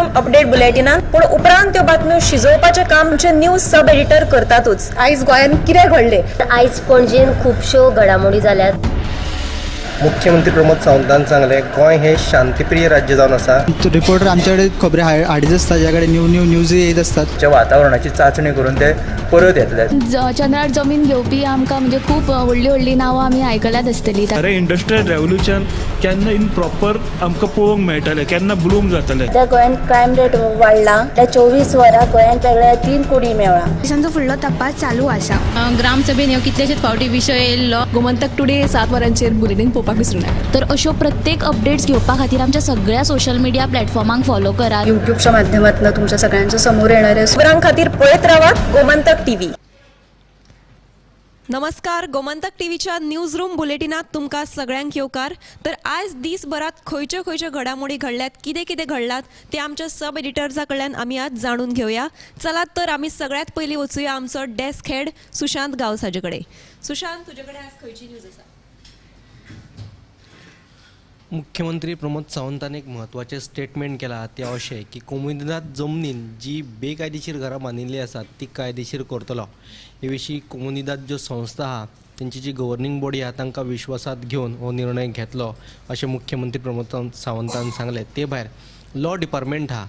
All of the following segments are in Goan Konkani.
रूम अपडेट बुलेटिनान, पूण उपरांत त्यो बातम्यो शिजोवपाचें काम आमचे न्यूज सब एडिटर करतातूच. आयज गोंयांत कितें घडलें? आयज पणजेन खुबश्यो घडामोडी जाल्यात. मुख्यमंत्री प्रमोद सावंतान सांगलें, गोंय हें शांतीप्रिय राज्य जावन आसा. रिपोर्टर आमच्याकडे खबरी हाडीत आसता, ज्या कडेन न्यू न्यू न्यूज येत आसतात. वातावरणाची चाचणी करून ते परत येतले. चंद्रार जमीन घेवपी आमकां म्हणजे खूब व्हडली व्हडली नांवां आमी आयकल्यात आसतली. अरे, इंडस्ट्रियल रेवोल्युशन केन्ना इन प्रॉपर आमकां पळोवंक मेळटलें, केन्ना ब्लूम जातलें? सध्या गोंयांत क्रायम रेट वाडला. त्या 24 वरां गोंयांत वेगळ्या 3 कुडी मेळ्ळा. पोलिसांचो फुडलो तपास चालू आसा. ग्रामसभेन ह्यो कितलेशेच फावटी विशय येयल्लो. गोमंतक टुडे 7 वरांचेर बुलेटीन पळोवपाक विसरूं नाका. तर अश्यो प्रत्येक अपडेट्स घेवपा खातीर आमच्या सगळ्या सोशल मिडिया प्लॅटफॉर्मांक फॉलो करात. युट्यूबच्या माध्यमातून तुमच्या सगळ्यांच्या समोर येणार आहे. खबरां खातीर पळयत रावात गोमंतक टीव्ही. नमस्कार, गोमंतक टीव्हीच्या न्यूज रूम बुलेटिनात तुमकां सगळ्यांक येवकार. तर आयज दीसभरात खंयच्यो खंयच्यो घडामोडी घडल्यात, कितें कितें घडलात ते आमच्या सब एडिटर्सा कडल्यान आमी आज जाणून घेवया. चलात तर आमी सगळ्यात पयलीं वचुया आमचो डेस्क हेड सुशांत गांवस हाजे कडेन. सुशांत, तुजे कडेन आज खंयची न्यूज आसा? मुख्यमंत्री प्रमोद सावंतान एक म्हत्वाचें स्टेटमेंट केलां, तें अशें की कोमुनिदाद जमनीन जी बेकायदेशीर घरां बांदिल्लीं आसात ती कायदेशीर करतलो. हे विशीं कोमुनिदाद ज्यो संस्था आहा तेंची जी गव्हर्नींग बॉडी आहा तांकां विश्वासात घेवन हो निर्णय घेतलो अशें मुख्यमंत्री प्रमोद सावंतान सांगलें. ते भायर लॉ डिपार्टमेंट आहा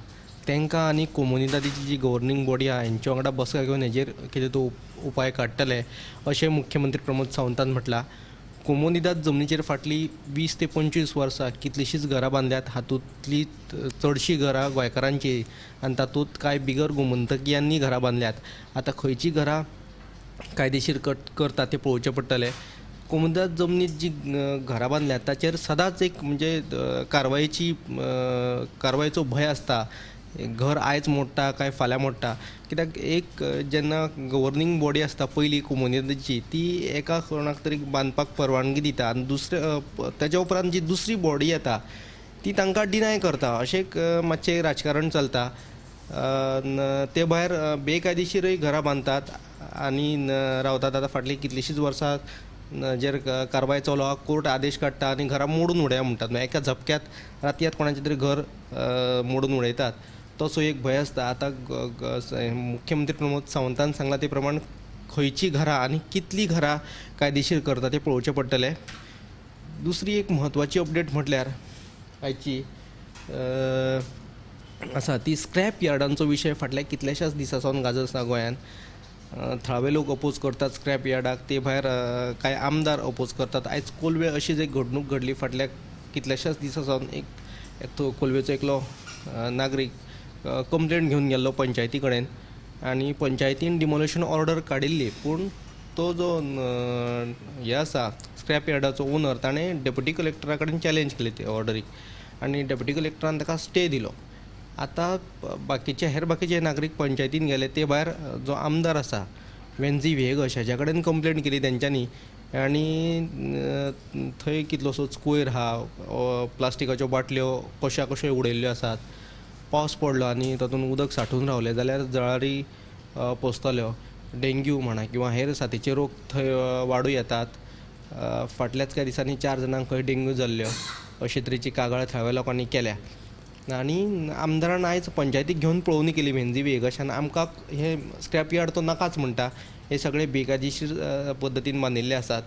तांकां आनी कोमुनिदादीची जी गव्हर्नींग बॉडी आहा हेंच्या वांगडा बसका घेवन हेजेर कितें तो उपाय काडटले अशें मुख्यमंत्री प्रमोद सावंतान म्हटलां. कोमुनिदाद जमनीचेर फाटलीं 20 ते 25 वर्सां कितलींशींच घरां बांदल्यात. हातूंतलीं चडशीं घरां गोंयकारांचीं आनी तातूंत कांय बिगर गोमंतकियांनी घरां बांदल्यात. आतां खंयचीं घरां कायदेशीर करता तें पळोवचें पडटलें. कोमुनिदाद जमनीत जी घरां बांदल्यात ताचेर सदांच एक म्हणजे कारवायेचो भंय आसता. घर आयज मोडटा काय फाल्यां मोडटा, कित्याक एक जेन्ना गव्हर्नींग बॉडी आसता पयली कोमुनिदादीची ती एका कोणाक तरी बांदपाक परवानगी दिता आनी दुसरे ताच्या उपरांत जी दुसरी बॉडी येता ती तांकां डिनाय करता. अशें एक मातशें राजकारण चलता. ते भायर बेकायदेशीरय घरां बांदतात आनी रावतात. आतां फाटलीं कितलींशींच वर्सां जेर कारवाय चालू आहा, कोर्ट आदेश काडटा आनी घरां मोडून उडया म्हणटात. एका झपक्यात रातयांत कोणाचें तरी घर मोडून उडयतात, तसो एक भंय आसता. आतां मुख्यमंत्री प्रमोद सावंतान सांगलां ते प्रमाण खंयचीं घरां आनी कितलीं घरां कायदेशीर करता तें पळोवचें पडटलें. दुसरी एक म्हत्वाची अपडेट म्हटल्यार आयची आसा ती स्क्रॅप यार्डांचो विशय फाटल्या कितल्याशाच दिसां सावन गाजत आसा गोंयांत. थळावे लोक अपोज करतात स्क्रॅप यार्डाक, ते भायर कांय आमदार अपोज करतात. आयज कोलवे अशीच एक घडणूक घडली. फाटल्या कितल्याशाच दिसां सावन एक कोलवेचो एकलो नागरीक कंप्लेंट घेवन गेल्लो पंचायती कडेन आनी पंचायतीन डिमोलिशन ऑर्डर काडिल्ली, पूण तो जो हे आसा स्क्रॅप यार्डाचो ओनर ताणें डेप्युटी कलेक्टरा कडेन चॅलेंज केली ते ऑर्डरीक आनी डेप्युटी कलेक्टरान ताका स्टे दिलो. आतां बाकीचे हेर बाकीचे नागरीक पंचायतीन गेले, ते भायर जो आमदार आसा वेन्झी व्हिएगश हाज्या कडेन कंप्लेंट केली तेंच्यांनी आनी थंय कितलोसोच कोयर आहा, प्लास्टिकाच्यो बाटल्यो कश्या कश्यो उडयल्ल्यो आसात. पावस पडलो आनी तातूंत उदक सांठून रावलें जाल्यार जळारी पोसतल्यो, डेंग्यू म्हणा किंवा हेर साथीचे रोग थंय वाडूं येतात. फाटल्याच कांय दिसांनी 4 जाणांक खंय डेंग्यू जाल्ल्यो अशे तरेची कागाळ थळाव्या लोकांनी केल्या आनी आमदारान आयज पंचायतीक घेवन पळोवणी केली वेन्झी व्हिएगशान. आमकां हे स्क्रॅप यार्ड तो नाकाच म्हणटा, हे सगळे बेकायदेशीर पद्दतीन बांदिल्ले आसात.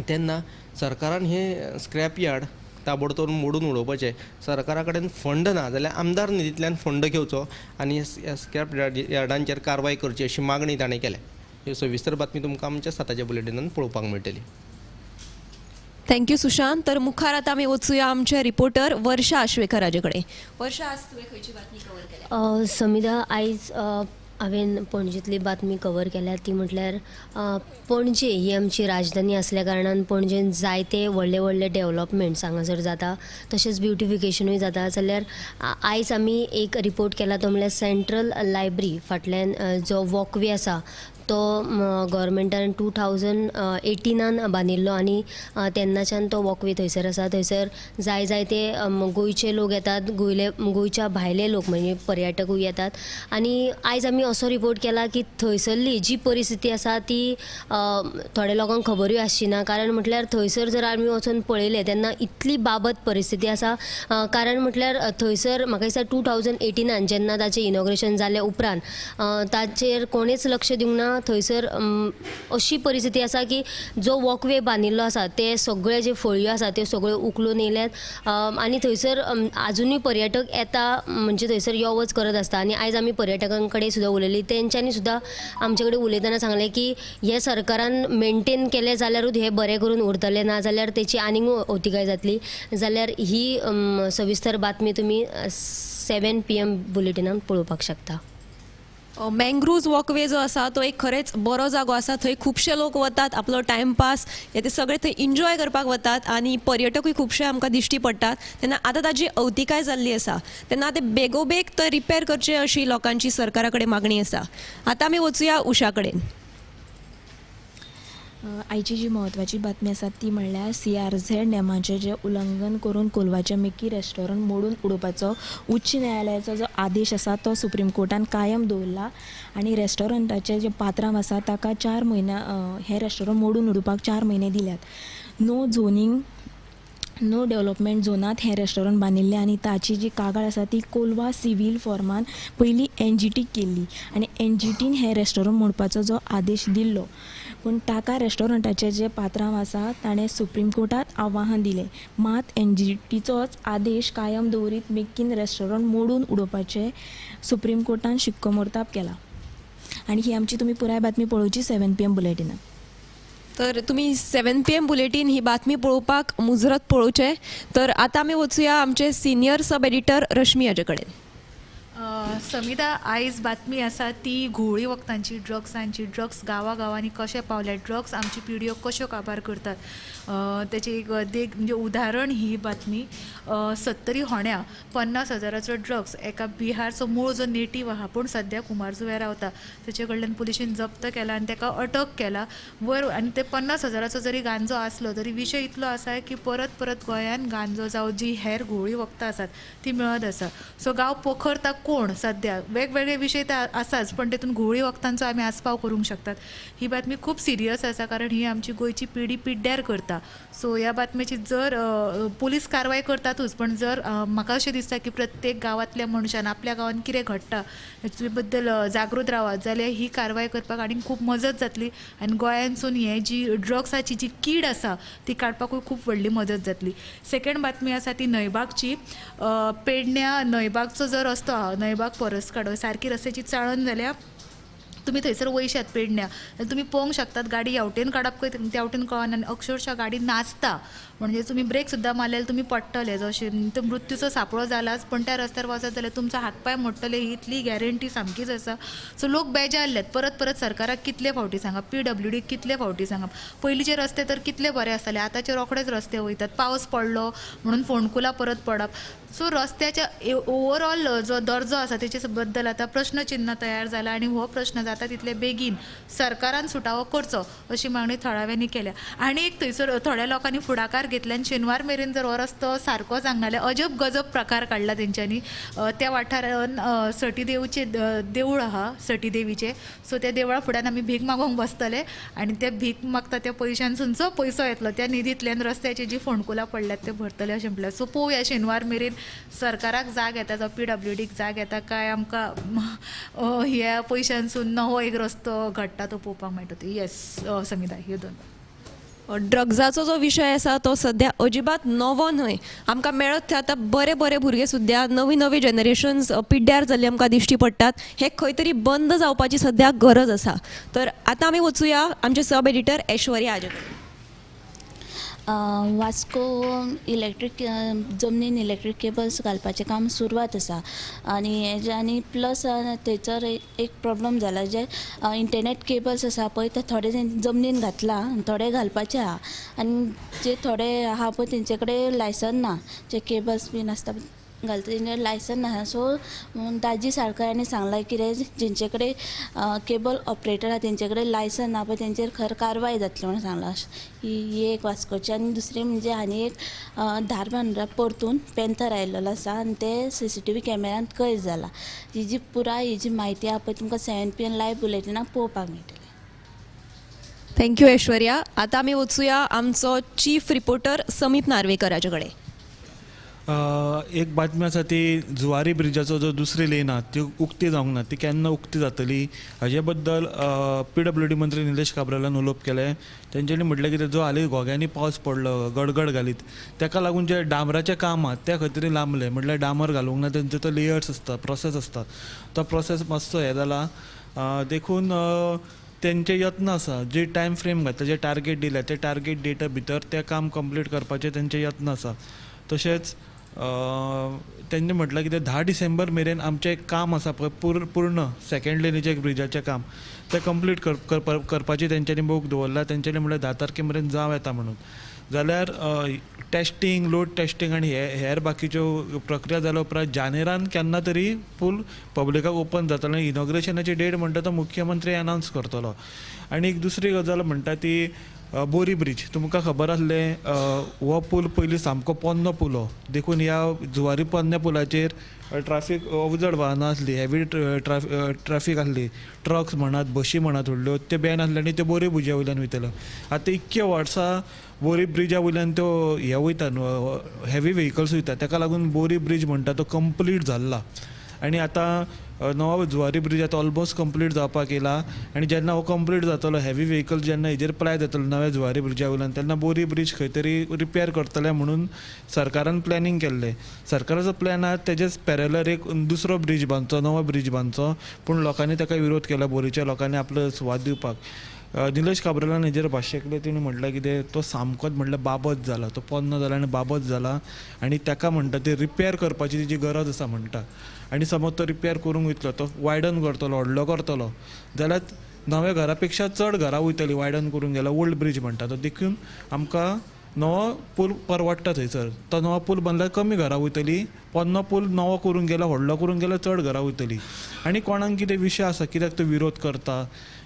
तेन्ना सरकारान हे स्क्रॅप यार्ड ताबडतोब मोडून उडोवपाचें. सरकारा कडेन फंड ना जाल्यार आमदार निधींतल्यान फंड घेवचो आनी स्क्रॅप यार्डांचेर कारवाय करची अशी मागणी ताणें केल्या. ह्यो सविस्तर बातमी तुमकां आमच्या 7 बुलेटिनान पळोवपाक मेळटली. Thank you Sushant. तर मुखार आतां आमी वचुया आमचे रिपोर्टर वर्षा आश्वेकर हाजे कडेन. वर्षा, आज तुवें खंयची बातमी कवर केल्या? समिधा, आयज हांवें पणजेंतली बातमी कवर केल्या ती म्हटल्यार पणजे ही आमची राजधानी आसल्या कारणान पणजेन जायते व्हडले व्हडले डेवलपमेंट्स हांगासर जाता, तशेंच ब्युटिफिकेशनूय जाता. जाल्यार आयज आमी एक रिपोर्ट केला तो म्हळ्यार सेंट्रल लायब्ररी फाटल्यान जो वॉकवे आसा तो गव्हर्मेंटान 2018 बांदिल्लो आनी तेन्नाच्यान तो वॉकवे थंयसर आसा. थंयसर जाय जायते गोंयचे लोक येतात, गोंयच्या भायले लोक म्हणजे पर्यटकूय येतात. आनी आयज आमी असो रिपोर्ट केला की थंयसरली जी परिस्थिती आसा ती थोड्या लोकांक खबरूय आसची ना, कारण म्हटल्यार थंयसर जर आमी वचून पळयलें तेन्ना इतली बाबत परिस्थिती आसा. कारण म्हटल्यार थंयसर म्हाका दिसता 2018 जेन्ना ताचें इनॉग्रेशन जालें उपरांत ताचेर कोणेच लक्ष दिवंक ना. थंयसर अशी परिस्थिती आसा की जो वॉकवे बांदिल्लो आसा ते सगळे जे फळयो आसा त्यो सगळ्यो उखलून येयल्यात आनी थंयसर आजुनूय पर्यटक येता, म्हणजे थंयसर यो वच करत आसता. आनी आयज आमी पर्यटकां कडेन सुद्दां उलयली, तेंच्यांनी सुद्दां आमचे कडेन उलयतना सांगलें की हे सरकारान मेनटेन केलें जाल्यारूच हें बरें करून उरतलें, ना जाल्यार तेची आनीक अवतिकाय जातली. जाल्यार ही सविस्तर बातमी तुमी 7 PM बुलेटिनान पळोवपाक शकता. मँग्रुव्ज वॉकवे जो आसा तो एक खरेंच बरो जागो आसा. थंय खुबशे लोक वतात, आपलो टायमपास हे ते सगळे थंय एन्जॉय करपाक वतात आनी पर्यटकूय खुबशे आमकां दिश्टी पडटात. तेन्ना आतां ताजी अवतिकाय जाल्ली आसा, तेन्ना ते बेगोबेग थंय रिपेर करचे अशी लोकांची सरकारा कडेन मागणी आसा. आतां आमी वचुया उषा कडेन. आयची जी म्हत्वाची बातमी आसा ती म्हणल्यार CRZ नेमाचें जें उल्लंघन करून कोलवाचें मिकी रेस्टॉरंट मोडून उडोवपाचो उच्च न्यायालयाचो जो आदेश आसा तो सुप्रीम कोर्टान कायम दवरला आनी रेस्टॉरंटाचे जे पात्रांव आसा ताका 4 म्हयन्या हें रेस्टॉरंट मोडून उडोवपाक 4 म्हयने दिल्यात. नो झोनींग नो डेव्हलपमेंट झोनांत हें रेस्टॉरंट बांदिल्लें आनी ताची जी कागाळ आसा ती कोलवा सिवील फॉर्मान पयलीं NGT केल्ली आनी NGTन हें रेस्टॉरंट मोडपाचो जो आदेश दिल्लो, पूण ताका रेस्टॉरंटाचे जे पात्रांव आसा ताणें सुप्रीम कोर्टांत आव्हान दिलें. मात NGTचोच आदेश कायम दवरीत मिक्कीन रेस्टॉरंट मोडून उडोवपाचें सुप्रीम कोर्टान शिक्कोमोर्ताब केला. आनी ही आमची तुमी पुराय बातमी पळोवची 7 PM बुलेटिनान. तर तुमी 7 PM bulletin ही बातमी पळोवपाक मुजरत पळोवचें. तर आतां आमी वचुया आमचे सिनियर सब एडिटर रश्मी हाजे कडेन. समिता, आयज बातमी आसा ती घुंवळी वखदांची, ड्रग्सांची. ड्रग्स गांवागांवांनी कशें पावले, ड्रग्स आमची पिढयो कश्यो काबार करतात तेची एक देख म्हणजे उदाहरण ही बातमी. 70 होण्या 50,000चो ड्रग्स एका बिहारचो मूळ जो नेटीव आहा पूण सद्या कुमारजुव्यार रावता तेचे कडल्यान पुलिशेन जप्त केला आनी तेका अटक केला. वयर आनी ते 50,000चो जरी गांजो आसलो तरी विशय इतलो आसा की परत परत गोंयान गांजो जावं जी हेर घुंवळी वखदां आसात ती मेळत आसा. सो गांव पोखरता कोण सद्या, वेगवेगळे विशय ते आसाच पण तेतून घुंवळी वखदांचो आमी आस्पाव करूंक शकतात. ही बातमी खूब सिरियस आसा कारण ही आमची गोंयची पिढी पिड्ड्यार करता. सो ह्या बातमेची जर पुलीस कारवाय करतातूच पण जर म्हाका अशें दिसता की प्रत्येक गांवांतल्या मनशान आपल्या गांवांत कितें घडटा हेचे बद्दल जागृत रावात जाल्यार ही कारवाय करपाक आनीक खूब मजत जातली आनी गोंयांतसून हे जी ड्रग्साची जी कीड आसा ती काडपाकूय खूब व्हडली मदत जातली. सेकेंड बातमी आसा ती न्हंयबागची. पेडण्या न्हंयबागचो जो रस्तो आहा, न्हंयबाग परसकाडो, सारकी रस्त्याची चाळण जाल्या तुमी थंयसर वयशात पेडण्या जाल्यार तुमी पळोवंक शकतात गाडी ह्या वटेन काडप खंय त्या वटेन कळना आनी अक्षरशा गाडी नाचता, म्हणजे तुमी ब्रेक सुद्दां मारले तुमी पडटले. जशें तो मृत्यूचो सापळो जालाच पण त्या रस्त्यार वचत जाल्यार तुमचो हात पांय मोडटले ही इतली गॅरंटी सामकीच आसा. सो लोक बेजारल्यात. परत परत सरकाराक कितले फावटी सांगप, PWD कितले फावटी सांगप. पयलींचे रस्ते तर कितले बरे आसताले, आतांचे रोखडेच रस्ते वयतात, पावस पडलो म्हणून फोंडकुलां परत पडप. सो रस्त्याच्या ओवरऑल जो दर्जो आसा तेचे बद्दल आतां प्रश्नचिन्ह तयार जाला आनी हो प्रश्न जाता तितले बेगीन सरकारान सुटावो करचो अशी मागणी थळाव्यांनी केल्या. आनी एक थंयसर थोड्या लोकांनी फुडाकार घेतल्यान शेनवार मेरेन जर हो रस्तो सारको जावंक नाजाल्यार अजब गजब प्रकार काडला तेंच्यांनी. त्या वाठारान सटीदेवचें देवूळ आहा, सटीदेवीचें. सो त्या देवळा फुड्यान आमी भीक मागोवंक बसतले आनी ते भीक मागता त्या पयशांसून जो पयसो येतलो त्या निधींतल्यान रस्त्याची जी फोंडकुलां पडल्यात ते भरतले अशें म्हटल्यार. सो पळोवया शेनवार मेरेन सरकाराक जाग येता जावं PWDक जाग येता काय आमकां ह्या पयशांसून नवो एक रस्तो घडटा तो पळोवपाक मेळटा. येस समिता, ह्यो दोन. ड्रग्साचो जो विशय आसा तो सद्या अजिबात नवो न्हय, आमकां मेळत थंय आतां बरे बरे भुरगे सुद्दां नवी नवी जनरेशन्स पिड्ड्यार जाल्ले आमकां दिश्टी पडटात. हें खंय तरी बंद जावपाची सद्या गरज आसा. तर आतां आमी वचुया आमचे सब एडिटर ऐश्वर्या हाजे कडेन. वास्को इलेक्ट्रीक जमनीन इलेक्ट्रीक केबल्स घालपाचें काम सुरवात आसा आनी हेजे आनी प्लस थंयसर एक प्रॉब्लम जाला जे इंटरनेट केबल्स आसा पळय ते थोडे जमनीन घातला थोडे घालपाचे आहा आनी जे थोडे आहा पळय तेंचे कडेन लायसन ना, जे केबल्स बीन आसता घालता तेंचे लायसन ना. सो दाजी साळकर हांणी सांगलां कितें जेंचे कडेन केबल ऑपरेटर आहा तेंचे कडेन लायसन ना पळय तेंचेर खर कारवाय जातली म्हणून सांगलां. ही एक वास्कोची. आनी दुसरी म्हणजे आनी एक धारबांदोडा परतून पॅन्थर आयिल्लो आसा आनी ते CCTV कॅमेरान कैद जाला. ही जी पुराय ही जी म्हायती आहा पळय तुमकां 7 PM live बुलेटिनाक पळोवपाक मेळटली. Thank you Aishwarya. आतां आमी वचुया आमचो चीफ रिपोर्टर समीप नार्वेकर हाचे कडेन. एक बातमी आसा ती जुवारी ब्रिजाचो जो दुसरी लेन आहा ती उक्ती जावंक ना, ती केन्ना उक्ती जातली हाजे बद्दल PWD मंत्री निलेश काब्रालान उलोवप केलें. तेंच्यांनी म्हटलें कितें जो हालीं घोग्यांनी पावस पडलो गडगड घालीत तेका लागून जे डांबराचें काम आहा त्या खातीर लांबलें. म्हटल्यार डांबर घालूंक ना, तेंचो तो लेयर्स आसता, प्रोसेस आसता, तो प्रोसेस मातसो हें जाला. देखून तेंचे यत्न आसा, जे टायम फ्रेम घातला, जे टार्गेट दिल्या ते टार्गेट डेटा भितर तें काम कंप्लीट करपाचें तेंचे यत्न आसा. तशेंच तेंणे म्हटलां कितें 10 डिसेंबर मेरेन आमचें काम आसा पळय पूर्ण सेकेंड लेनीचें ब्रिजाचें काम तें कंप्लीट करपाची तेंच्यांनी मोख दवरला. तेंच्यांनी म्हळ्यार 10 तारखे मेरेन जावं येता म्हणून. जाल्यार टेस्टिंग, लोड टेस्टिंग आनी हेर बाकीच्यो प्रक्रिया जाल्या उपरांत जानेरान केन्ना तरी पूल पब्लिकाक ओपन जातलो आनी इनॉग्रेशनाची डेट म्हणटा तो मुख्यमंत्री अनावन्स करतलो. आनी एक दुसरी गजाल म्हणटा ती बोरी ब्रिज. तुमकां खबर आसलें हो पूल पयलीं सामको पोन्नो पूल हो, देखून ह्या जुवारी पोन्न्या पुलाचेर ट्राफीक अवजड वाहनां आसली, हेवी ट्राफीक आसली, ट्रक्स म्हणात, बशी म्हणात व्हडल्यो, त्यो बॅन आसल्यो आनी त्यो बोरी ब्रिजा वयल्यान वयताल्यो. आतां इतके वर्सां बोरी ब्रिजा वयल्यान त्यो हे वयता, हेवी व्हेकल्स वयता, ताका लागून बोरी ब्रिज म्हणटा तो कंप्लीट जाल्ला. आनी आतां नवो जुवारी ब्रिज आतां ऑलमोस्ट कंप्लीट जावपाक येयला आनी जेन्ना हो कंप्लीट जातलो, हेवी व्हेकल जेन्ना हेजेर प्लाय जातलो नव्या जुवारी ब्रिजा वयल्यान, तेन्ना बोरी ब्रिज खंय तरी रिपेर करतले म्हणून सरकारान प्लॅनिंग केल्लें. सरकाराचो प्लॅन आहा तेजेच पॅरलर एक दुसरो ब्रिज बांदचो, नवो ब्रिज बांदचो, पूण लोकांनी ताका विरोध केला, बोरीच्या लोकांनी आपलो सुवात दिवपाक. निलेश काब्रालान हेजेर भाश्य केलें. तेणी म्हटलें कितें तो सामकोच म्हटल्यार बाबत जाला, तो पोन्नो जाला आनी बाबत जाला आनी ताका म्हणटा ते रिपेर करपाची तेजी गरज आसा म्हणटा. आनी समज तो रिपेर करूंक वयतलो, तो वायडन करतलो, व्हडलो करतलो जाल्यार नव्या घरा पेक्षा चड घरां वयतलीं वायडन करूंक गेल्यार, ओल्ड ब्रिज म्हणटा तो. देखून आमकां नवो पूल परवडटा थंयसर. तो नवो पूल बांदल्यार कमी घरां वयतलीं, पोन्नो पूल नवो करूंक गेल्यार, व्हडलो करूंक गेल्यार चड घरां वयतलीं. आनी कोणाक कितें विशय आसा, कित्याक तो विरोध करता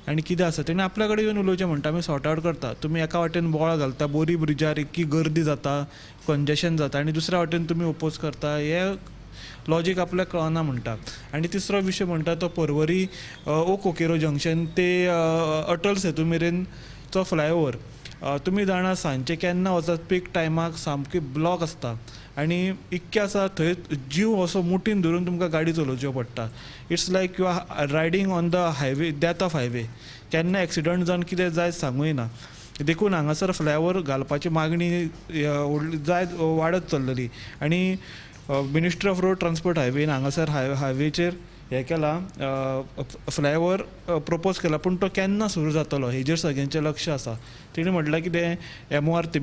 आनी कितें आसा तेणें आपल्या कडेन येवन उलोवचें म्हणटा, आमी सॉर्ट आवट करता. तुमी एका वाटेन बोवाळ घालता, बोरी ब्रिजार इतकी गर्दी जाता, कंजेशन जाता आनी दुसऱ्या वाटेन तुमी ओपोज करता, हें लॉजीक आपल्याक कळना म्हणटा. आनी तिसरो विशय म्हणटा तो पर्वरी ओक कोकेरो जंक्शन ते अटल सेतू मेरेनचो फ्लायओवर. तुमी जाणा सांजचे केन्ना वचत पीक टायमाक सामकी ब्लॉक आसता आनी इतकें आसा थंय जीव असो मुठीन धरून तुमकां गाडी चलोवच्यो पडटा. It's like you are riding on the highway, death of highway. केन्ना एक्सिडंट जावन कितें जायत सांगूं येना. देखून हांगासर फ्लायओवर घालपाची मागणी जायत वाडत चल्लेली आनी मिनिस्ट्री ऑफ रोड ट्रान्सपोर्ट हायवेन हांगासर हायवेचेर हें केलां, फ्लायओवर प्रपोज केला, पूण तो केन्ना सुरू जातलो हेजेर सगळ्यांचें लक्ष आसा. तेणी म्हटलां कितें MORT,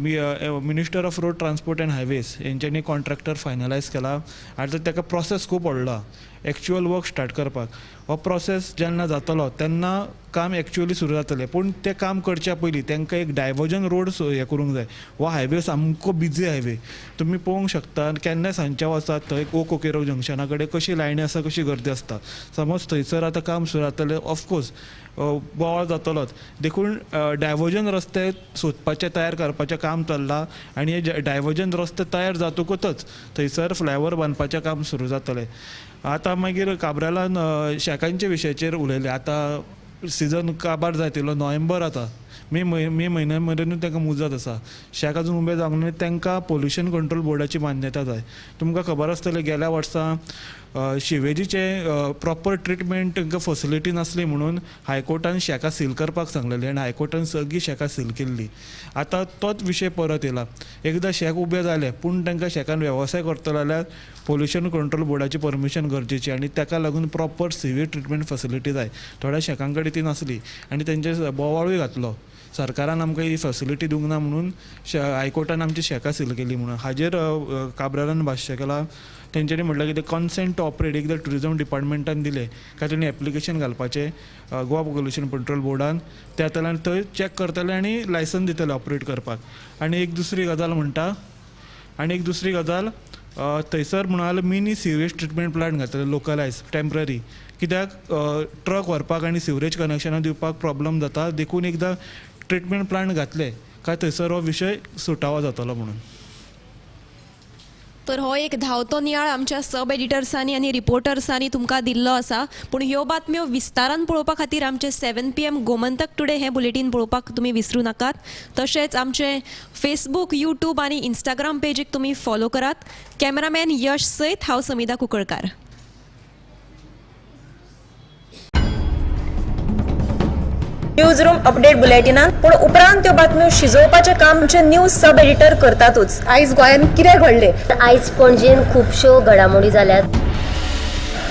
minister of road transport and highways हेंच्यांनी contractor finalise केला आनी ताका प्रोसेस खूब व्हडलो एक्चुअल वर्क स्टार्ट करपाक. हो प्रोसेस जेन्ना जातलो तेन्ना काम एक्चुअली सुरू जातलें, पूण तें काम करच्या पयलीं तांकां एक डायवर्जन रोड हें करूंक जाय. हो हायवे सामको बिजी हायवे, तुमी पळोवंक शकता केन्नाय सांजचे वचात थंय ओक कोकेरो जंक्शना कडेन कशी लायनी आसा, कशी गर्दी आसता. समज थंयसर आतां काम सुरू जातलें, ऑफकोर्स बोवाळ जातलोच. देखून डायवर्जन रस्ते सोदपाचें, तयार करपाचें काम चल्लां आनी हे डायवर्जन रस्ते तयार जातकूच थंयसर फ्लायओवर बांदपाचें काम सुरू जातलें. आतां मागीर काब्रालान शॅकांच्या विशयाचेर उलयलें. आतां सिजन काबार जायत येयलो, नोव्हेंबर आतां मे म्हयन्या मेरेनूच तांकां मुजत आसा. शॅक अजून उबे जावंक ना, तांकां पोल्युशन कंट्रोल बोर्डाची मान्यता जाय. तुमकां खबर आसतलें गेल्या वर्सा शिवेजीचें प्रॉपर ट्रिटमेंट तांकां फेसिलिटी नासली म्हणून हायकोर्टान शॅकां सील करपाक सांगलेली आनी हायकोर्टान सगळीं शॅकां सील केल्ली. आतां तोच विशय परत येयला. एकदां शॅक उबे जाले पूण तांकां शॅकान वेवसाय करतलो जाल्यार पोल्युशन कंट्रोल बोर्डाची परमिशन गरजेची आनी ताका लागून प्रॉपर सिवेज ट्रिटमेंट फेसिलिटी जाय. थोड्या शॅकां कडेन ती नासली आनी तेंचेर बोवाळूय घातलो, सरकारान आमकां ही फेसिलिटी दिवंक ना म्हणून हायकोर्टान आमची शॅकां सील केली म्हणून. हाजेर काब्रालान भाश्य केलां. तेंच्यांनी म्हटलां कितें कन्सेंट टू ऑपरेट एकदां ट्युरिजम डिपार्टमेंटान दिलें काय तेणी एप्लिकेशन घालपाचें गोवा पोल्युशन कंट्रोल बोर्डान, त्या जातलें आनी थंय चॅक करतले आनी लायसन्स दितले ऑपरेट करपाक. आनी एक दुसरी गजाल म्हणटा, आनी एक दुसरी गजाल थंयसर म्हणून जाल्यार मिनी सिवरेज ट्रिटमेंट प्लांट घातले लोकलायज टेम्पररी, कित्याक ट्रक व्हरपाक आनी सिवरेज कनेक्शनां दिवपाक प्रॉब्लम जाता, देखून एकदां ट्रिटमेंट प्लांट घातले काय थंयसर हो विशय सुटावो जातलो म्हणून. तर हो एक धांवतो नियाळ आमच्या सब एडिटर्सांनी आनी रिपोर्टर्सांनी तुमकां दिल्लो आसा. पूण ह्यो बातम्यो विस्तारान पळोवपा खातीर आमचें 7 PM Gomantak today हें बुलेटीन पळोवपाक तुमी विसरूं नाकात. तशेंच आमचें फेसबूक, यूट्यूब आनी इंस्टाग्राम पेजीक तुमी फॉलो करात. कॅमेरामॅन यश सयत हांव समिधा कुंकळकार. न्यूज रूम अपडेट बुलेटिनात पूण उपरांत त्यो बातम्यो शिजोवपाचें काम आमचे न्यूज सब एडिटर करतातूच. आयज गोंयांत कितें घडलें? आयज पणजेन खुबश्यो घडामोडी जाल्यात.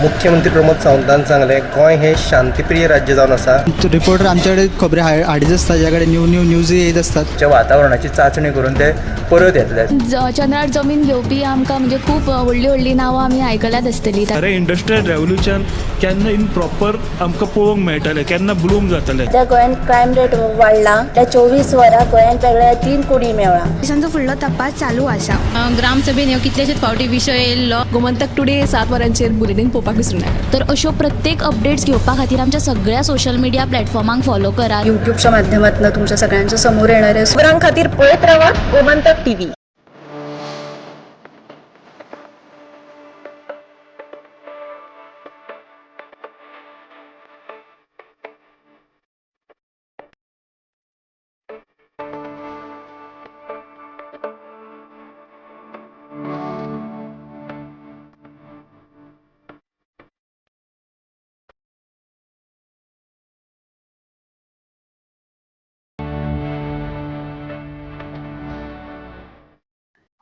मुख्यमंत्री प्रमोद सावंतान सांगलें, गोंय हें शांतीप्रिय राज्य जावन आसा. रिपोर्टर आमचे कडेन खबरी हाडीत आसता, ज्या कडेन न्यू न्यू न्यूजय येत आसतात. वातावरणाची चांचणी करून ते परत येतले. चंद्रार जमीन घेवपी आमकां म्हणजे खूब व्हडली व्हडली नांवां आमी आयकल्यात आसतली. खरें इंडस्ट्रियल रेवोल्युशन केन्ना इन प्रॉपर आमकां पळोवंक मेळटलें, केन्ना ब्लूम जातलें. सध्या गोंयांत क्रायम रेट वाडला. त्या 24 वरां गोंयांत वेगळ्या 3 कोडी मेळ्ळा. पोलिसांचो फुडलो तपास चालू आसा. ग्रामसभेन ह्यो कितलेशेच फावटी विशय येयल्लो. गोमंतक टुडे 7 वरांचेर बुलेटीन पळोवपाक विसरूं नाका. तर अश्यो प्रत्येक अपडेट्स घेवपा खातीर आमच्या सगळ्या सोशल मिडिया प्लॅटफॉर्मांक फॉलो करात. युट्यूबच्या माध्यमातून तुमच्या सगळ्यांच्या समोर येणारे खबरां खातीर पळयत रावा गोमंतक टीव्ही.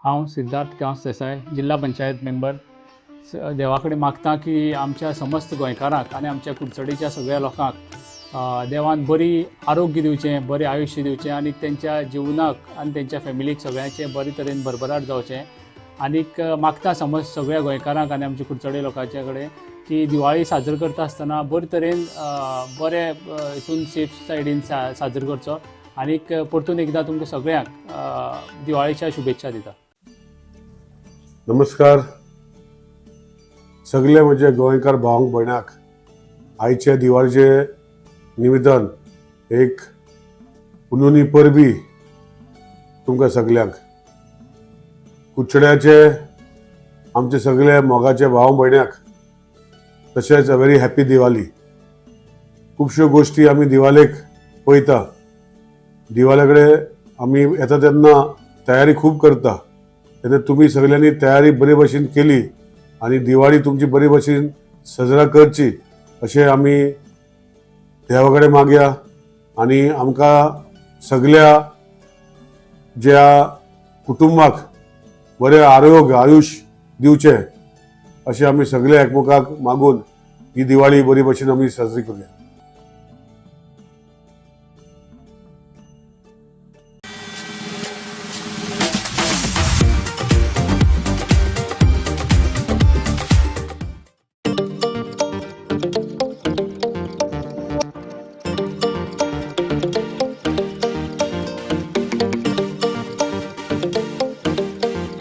हांव सिद्धार्थ गांवस देसाय, जिल्हा पंचायत मेंबर. देवा कडेन मागता की आमच्या समस्त गोंयकारांक आनी आमच्या कुडचडेच्या सगळ्या लोकांक देवान बरी आरोग्य दिवचें, बरें आयुश्य दिवचें आनी तेंच्या जिवनाक आनी तेंच्या फॅमिलीक सगळ्यांचें बरे तरेन भरभराट जावचें. आनीक मागता समज सगळ्या गोंयकारांक आनी आमच्या कुडचडे लोकांच्या कडेन की दिवाळी साजर करता आसतना बरे तरेन बरे हितून सेफ सायडीन साजर करचो. आनीक परतून एकदां तुमकां सगळ्यांक दिवाळीच्या शुभेच्छा दिता. नमस्कार सगळे म्हजे गोंयकार भावंक भयणाक आयच्या दिवाळीचे निमित्तान एक पुनोनी परबी तुमकां सगल्यांक. कुडचड्याचे आमचे सगळे मोगाचे भाव भयणाक तशेंच अ व्हेरी हॅपी दिवाळी. खुबश्यो गोश्टी आमी दिवाळेक पळयता, दिवाळे कडेन आमी येता तेन्ना तयारी खूब करता, तेन्ना तुमी सगळ्यांनी तयारी बरे भशेन केली आनी दिवाळी तुमची बरे भशेन सजरा करची अशें आमी देवा कडेन मागया. आनी आमकां सगळ्या ज्या कुटुंबाक बरें आरोग्य आयुश्य दिवचें अशें आमी सगळे एकमेकाक मागून ही दिवाळी बरी भशेन आमी साजरी करूया.